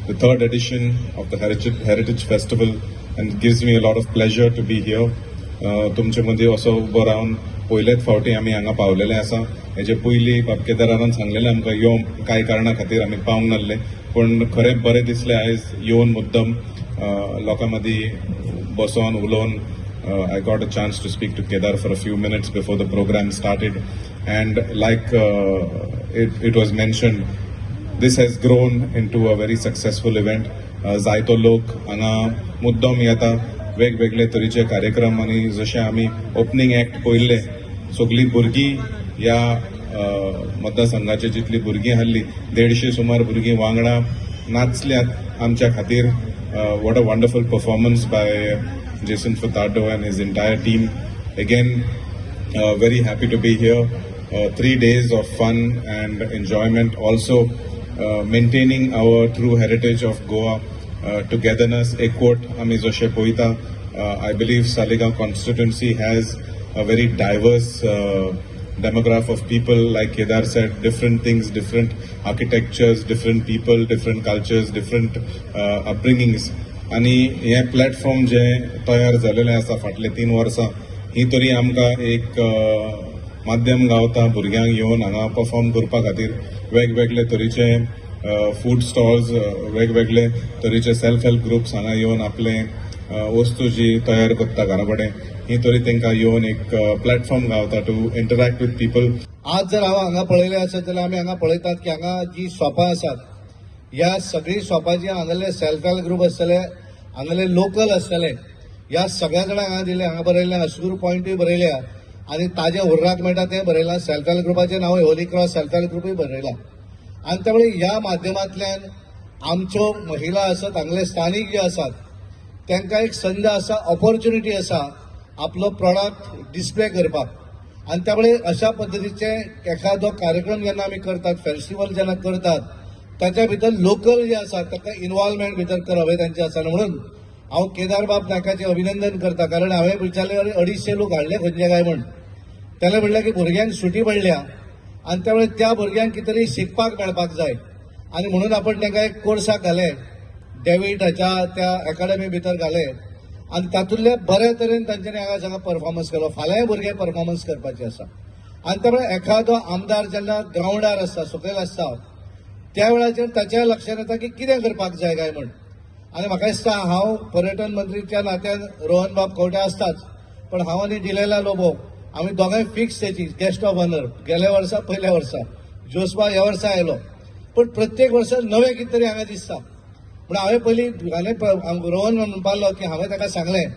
the third edition of the Heritage Festival, and it gives me a lot of pleasure to be here. तुमचे मदीं असो उबो रावन पयलेच फावटी आमी हांगा पावलेले आसा. हेजे पयलीं बाब केदारान सांगलेलें आमकां यो, कांय कारणा खातीर आमी पावंक नासले, पूण खरें बरें दिसलें आयज येवन मुद्दम लोकां मदीं बसोन उलोवन. I got a chance to speak to Kedar for a few minutes before the program started, and like it was mentioned, this has grown into a very successful event. जायतो लोक हांगा मुद्दम येता, वेगवेगळे तरेचे कार्यक्रम आनी जशे आमी ओपनींग एक्ट पळयल्ले, सगळीं भुरगीं ह्या मतदारसंघाचे जितली भुरगीं आहली, 150 सुमार भुरगीं वांगडा नाचल्यात आमच्या खातीर. What a wonderful performance by Jason Furtado and his entire team. Again, very happy to be here. 3 days of fun and enjoyment. Also, maintaining our true heritage of Goa, togetherness, एकवट आमी जशें पळयता. I believe Saligao constituency has a very diverse demograph of people, like Kedar said, different things, different architectures, different people, different cultures, different upbringings. आनी हें platform जे तयार जालेलें आसा फाटले 3 वर्सां, ही तरी आमकां एक माध्यम गावता भुरग्यांक येवन हांगा परफॉर्म करपा खातीर. वेगवेगळे तरेचे फूड स्टॉल्स, वेगवेगळे तरेचे सेल्फ हेल्प ग्रुप्स हांगा येवन आपले वस्तू जी तयार करता घरा कडेन, ही तरी तांकां येवन एक प्लॅटफॉर्म गावता टू इंटरॅक्ट विथ पीपल. आज जर हांव हांगा पळयलें आसत जाल्यार आमी हांगा पळयतात की हांगा जी शॉपां आसात, ह्या सगळीं शॉपां जी हांगासरले सेल्फ हेल्प ग्रुप आसतले, हांगासरले लोकल आसतले, ह्या सगळ्या जाणांक हांगा दिले. हांगा बरयल्लें अश्रूर पॉयंटूय बरयल्या आनी ताजें हुर्राक मेळटा तें बरयलां. सेल्फ हेल्प ग्रुपाचें नांव होली क्रॉस सेल्फ हेल्प ग्रुपूय बरयलां आनी त्यामुळे ह्या माध्यमांतल्यान आमच्यो महिला आसात, हांगले स्थानीक जे आसात, तांकां एक संद आसा, ऑपॉर्च्युनिटी आसा आपलो प्रॉडक्ट डिस्प्ले करपाक. आनी त्यामुळे अशा पद्दतीचे एखादो कार्यक्रम जेन्ना आमी करतात, फेस्टिवल जेन्ना करतात, ताच्या भितर लोकल जे आसात ताका इन्वॉल्वमेंट भितर करप हें तांचें आसा. म्हणून हांव केदारबाब नायकाचें अभिनंदन करता, कारण हांवें विचारलें, अरे, 250 लोक हाडले खंयचे काय म्हण. तेणें म्हणलें की भुरग्यांक सुटी पडल्या आनी त्यामुळे त्या भुरग्यांक कितें तरी शिकपाक मेळपाक जाय आनी म्हणून आपण तांकां एक कोर्साक घाले, डेव्हिड हाच्या त्या एकाडमी भितर घाले आनी तातूंतले बऱ्या तरेन तांच्यांनी हांगा सगळो परफॉर्मन्स केलो. फाल्यांय भुरगे परफॉर्मन्स करपाचे आसा. आनी त्यामुळे एखादो आमदार जेन्ना ग्रावंडार आसता, सकयल आसता, त्या वेळाचेर ताच्या लक्षात येता की कितें करपाक जाय काय म्हण. आनी म्हाका दिसता हांव पर्यटन मंत्रीच्या नात्यान रोहन बाब खंवटे आसताच, पण हांव आनी डिलेला लोबो आमी दोगांय फिक्स तेची गेस्ट ऑफ ऑनर. गेल्या वर्सा, पयल्या वर्सा जोसबा ह्या वर्सा आयलो, पण प्रत्येक वर्सा नवें कितें तरी हांगा दिसता. पूण हांवें पयलीं हांवें रोहन म्हणपाक लागलो की हांवें ताका सांगलें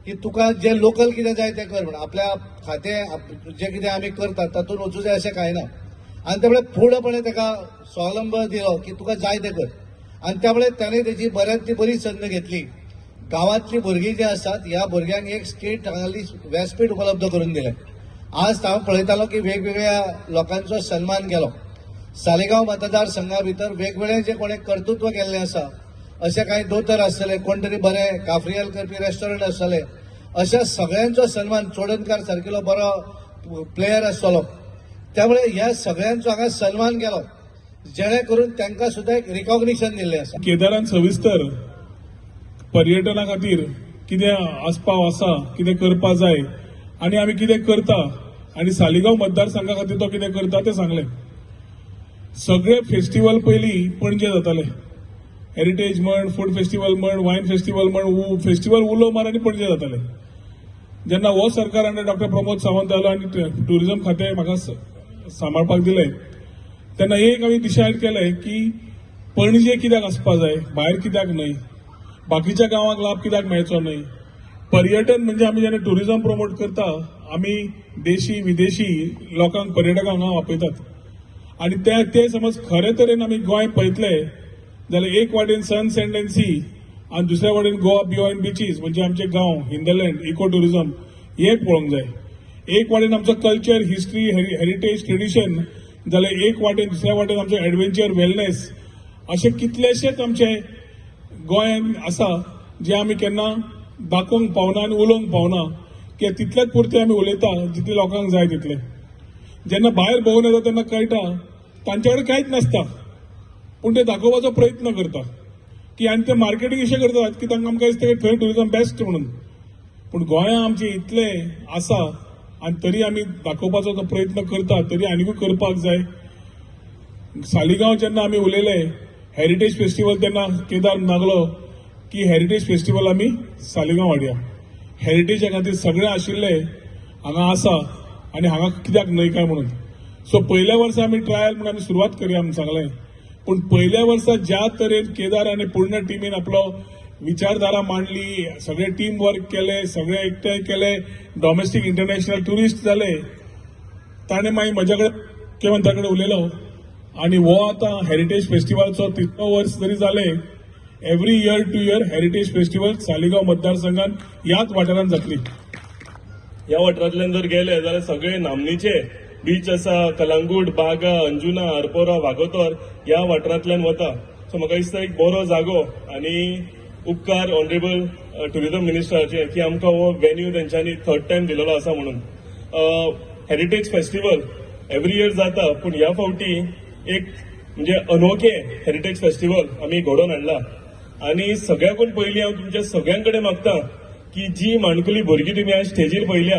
की तुका जें लोकल कितें जाय तें कर म्हण. आपल्या खातें जें कितें आमी करतात तातूंत वचूं जाय अशें कांय ना. आनी त्यामुळे पूर्णपणे ताका स्वावलंब दिलो की तुका जाय तें कर. आनी त्यामुळे ताणें तेजी बऱ्यांतली बरी संद घेतली. गांवांतली भुरगीं जी आसात, ह्या भुरग्यांक एक स्टेट हांगासरली व्यासपीठ उपलब्ध करून दिलें. आज हांव पळयतालो की वेगवेगळ्या लोकांचो सन्मान केलो. सालेगांव मतदारसंघा भितर वेगवेगळे जे कोणें कर्तृत्व केल्लें आसा, अशे कांय दोतोर आसतले, कोण तरी बरे काफ्रियल करपी रेस्टॉरंट आसतले, अशा सगळ्यांचो सन्मान, चोडणकार सारकिलो बरो प्लेयर आसतलो, त्यामुळे ह्या सगळ्यांचो हांगा सन्मान केलो, जेणे करून तांकां सुद्दां एक रिकॉग्निशन दिल्लें आसा. केदारान सविस्तर पर्यटना खातीर कितें आस्पाव आसा, कितें करपा जाय आनी आमी कितें करता आनी सालिगांव मतदारसंघा खातीर तो कितें करता तें सांगलें. सगळे फेस्टिवल पयलीं पणजे जाताले. हेरिटेज म्हण, फूड फेस्टिवल म्हण, वायन फेस्टिवल म्हण, फेस्टिवल उलो मार आनी पणजे जाताले. जेन्ना हो सरकार आनी डॉक्टर प्रमोद सावंत आलो आनी टुरिझम खातें म्हाका सांबाळपाक दिलें, तेन्ना एक आमी डिसायड केलें की पणजे कित्याक आसपा जाय, भायर कित्याक न्हय, बाकीच्या गांवांक लाभ कित्याक मेळचो न्हय? पर्यटन म्हणजे आमी जेन्ना टुरिझम प्रमोट करता, आमी देशी विदेशी लोकांक, पर्यटकांक हांगा आपयतात आनी ते ते समज खरे तरेन आमी गोंय पळयतले जाल्यार एक वाटेन सन, सँड अँड सी आनी दुसऱ्या वाटेन गोवा बियॉन्ड बिचीस, म्हणजे आमचे गांव, हिंदरलँड, इको टुरिझम हे पळोवंक जाय. एक वाटेन आमचो कल्चर, हिस्ट्री, हेरिटेज, ट्रेडिशन जाल्यार एक वाटेन, दुसऱ्या वाटेन आमचो एडवेंचर, वेलनेस, अशे कितलेशेच आमचे गोंयांत आसा जे आमी केन्ना दाखोवंक पावना आनी उलोवंक पावना, की तितलेच पुरते आमी उलयता जितले लोकांक जाय तितले. जेन्ना भायर भोंवून येता तेन्ना कळटा, तांचे कडेन कांयच नासता, पूण ते दाखोवपाचो प्रयत्न करता. की आनी ते मार्केटींग अशें करतात की तांकां आमकां दिसता की थंय टुरिजम बेस्ट म्हणून. पूण गोंया आमचें इतलें आसा आनी तरी आमी दाखोवपाचो तो प्रयत्न करता, तरी आनिकूय करपाक जाय. सालिगांव जेन्ना आमी उलयले हेरिटेज फेस्टिवल, तेन्ना केदार नागलो की हेरिटेज फेस्टिवल आमी सालिगांव हाडया. हेरिटेजा खातीर सगळें आशिल्लें हांगा आसा आनी हांगा कित्याक न्हय काय म्हणून. सो पयल्या वर्सा आमी ट्रायल म्हणून आमी सुरवात करया म्हूण सांगलें. पूण पयल्या वर्सा ज्या तरेन केदार आनी पूर्ण टिमीन आपलो विचारधारा मांडली, सगळे टीम वर्क केले, सगळे एकठांय केले, डॉमेस्टीक इंटरनॅशनल ट्युरिस्ट जाले, ताणें मागीर म्हज्या कडेन मुख्यमंत्र्या कडेन उलयलो आनी हो आतां हेरिटेज फेस्टिवलचो तिसरो वर्स जरी जालें, every year to year Heritage Festival Saligao मतदारसंघात ह्याच वाठारांत जातली. ह्या वाठारांतल्यान जर गेले जाल्यार सगळे नामनेचे बीच आसा. कलांगूट, बागा, अंजुना, आरपोरा, वागोतोर ह्या वाठारांतल्यान वता. सो म्हाका दिसता एक बरो जागो आनी उपकार ऑनरेबल टुरिझम मिनिस्टराचे की आमकां हो वेन्यू तेंच्यांनी थर्ड टायम दिलेलो आसा म्हणून. हेरिटेज फेस्टिवल एवरी इयर जाता, पूण ह्या फावटी एक म्हणजे अनोखे हेरिटेज फेस्टिवल आमी घडोवन हाडला. आनी सगळ्याकून पयलीं हांव तुमच्या सगळ्यां कडेन मागता की जी माणकुली भुरगीं तुमी आयज स्टेजीर पळयल्या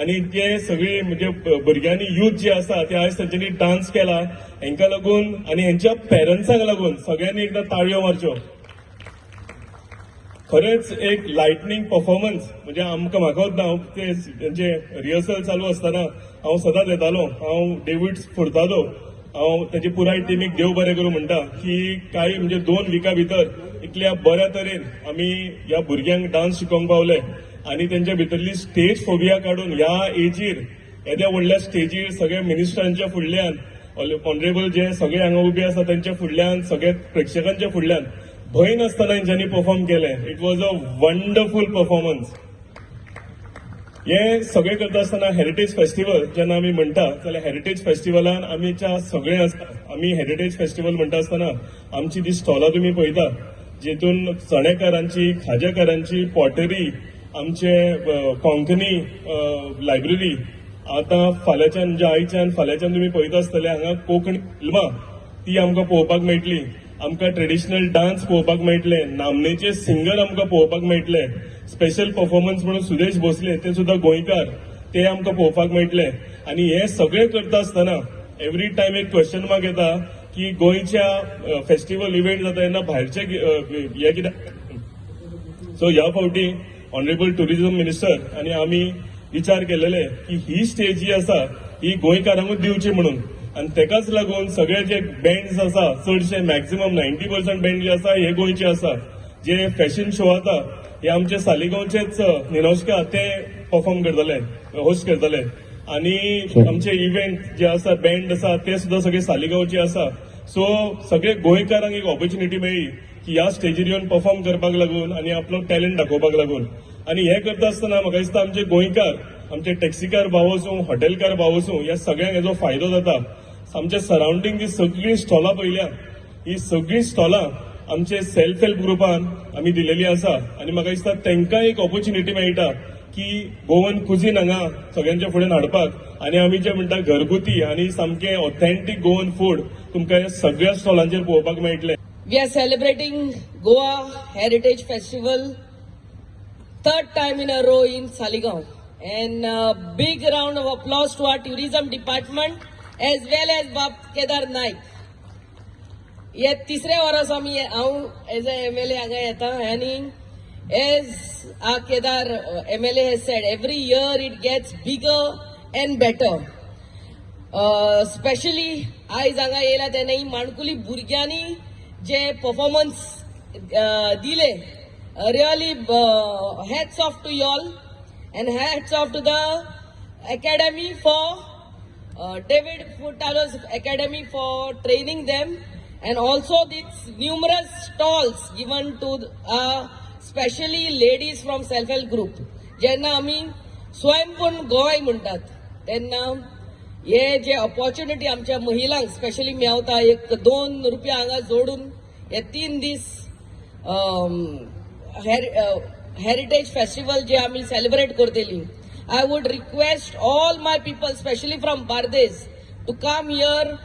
आनी ते सगळी म्हणजे भुरग्यांनी, यूथ जे आसा ते आयज तांच्यांनी डान्स केला, हेंकां लागून आनी हेंच्या पेरंट्सांक लागून सगळ्यांनी एकदां ताळयो मारच्यो. खरेंच एक लायटनींग परफॉर्मन्स. म्हणजे आमकां, म्हाका ना, हांव ते तेंचे रिहर्सल चालू आसतना हांव सदांच येतालो. हांव डेवीड फुर्तादो, हांव तेजे पुराय टिमीक देव बरें करूं म्हणटा की कांय म्हणजे 2 विका भितर इतल्या बऱ्या तरेन आमी ह्या भुरग्यांक डान्स शिकोवंक पावले आनी तेंच्या भितरली स्टेज फोबिया काडून ह्या एजीर येद्या व्हडल्या स्टेजीर सगळ्या मिनिस्टरांच्या फुडल्यान, ऑनरेबल जे सगळे हांगा उबे आसा तेंच्या फुडल्यान, सगळे प्रेक्षकांच्या फुडल्यान भंय नासतना हेंच्यांनी परफॉर्म केलें. It was a wonderful performance. हे सगळें करता आसतना हेरिटेज फेस्टिवल जेन्ना आमी म्हणटा जाल्यार हेरिटेज फेस्टिवलान आमच्या सगळें आसता. आमी हेरिटेज फेस्टिवल म्हणटा आसतना आमची ती स्टॉलां तुमी पळयता, जितून चणेकारांची, खाजेकारांची, पॉटरी, आमचे कोंकणी लायब्ररी. आतां फाल्यांच्यान, म्हणजे आयच्यान फाल्यांच्यान तुमी पळयता आसतले हांगा कोंकणी फिल्मां ती आमकां पळोवपाक मेळटली. आमकां ट्रेडिशनल डान्स पळोवपाक मेळटले, नामनेचे सिंगर आमकां पळोवपाक मेळटले. स्पेशल परफॉर्मन्स म्हणून सुदेश भोसले, ते सुद्दां गोंयकार, ते आमकां पळोवपाक मेळटले. आनी हे सगळें करता आसतना एवरी टायम एक क्वेश्चन मार्क येता की गोंयच्या फेस्टिवल इव्हेंट जाता तेन्ना भायरचे हे कित्याक? सो ह्या फावटी ऑनरेबल टुरिझम मिनिस्टर आनी आमी विचार केलेले की ही स्टेज जी आसा ही गोंयकारांकूच दिवची म्हणून. आनी तेकाच लागून सगळे जे बँड्स आसा, चडशे मॅक्झिमम 90% बँड जे आसा हे गोंयचे आसा. जे फॅशन शो जाता हे आमचे सालिगांवचेच निनोस्का ते परफॉर्म करतले, होस्ट करतले. आनी आमचे इव्हेंट जे आसा, बँड आसा, ते सुद्दां सगळे सालिगांवचे आसा. सो सगळे गोंयकारांक एक ऑपॉर्च्युनिटी मेळ्ळी की ह्या स्टेजीर येवन परफॉर्म करपाक लागून आनी आपलो टॅलंट दाखोवपाक लागून. आनी हें करता आसतना म्हाका दिसता आमचे गोंयकार, आमचे टॅक्सीकार भाव आसूं, हॉटेलकार भाव आसूं, ह्या सगळ्यांक हेजो फायदो जाता. आमच्या सरावंडींग जी सगळीं स्टॉलां पळयल्या, ही सगळीं स्टॉलां आमचे सेल्फ हेल्प ग्रुपान आमी दिलेली आसा. आनी म्हाका दिसता तांकां एक ऑपॉर्च्युनिटी मेळटा की गोवन कुझीन हांगा सगळ्यांच्या फुडें हाडपाक. आनी आमी जे म्हणटा घरगुती आनी सामकें ऑथेंटीक गोवन फूड तुमकां ह्या सगळ्या स्टॉलांचेर पळोवपाक मेळटलें. We are celebrating Goa Heritage Festival third time in a row in Saligao. And big round of applause to our tourism department as well as Bab Kedar Naik. हे तिसऱ्या वर्स आमी, हांव एज अ एमएलए हांगा येता आनी as our Kedar MLA has said, every year it gets bigger and better. Specially आयज हांगा येयला तेन्ना ही माणकुली भुरग्यांनी जे परफॉर्मन्स दिले, really hats off to y'all and hats off to the academy for David Furtado's Academy for training them, and also these numerous stalls given to specially ladies from self-help group. जेन्ना आमी स्वयंपूर्ण गोंय म्हणटात तेन्ना हे जे opportunity आमच्या महिलांक specially मेवता, एक 2 रुपया हांगा जोडून हे 3 दीस हेरिटेज फेस्टिवल जे आमी सेलिब्रेट करतली. I would request all my people, specially from Bardez, to come here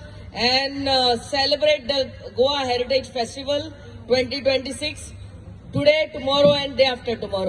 and celebrate the Goa Heritage Festival. 2026, today, tomorrow and day after tomorrow.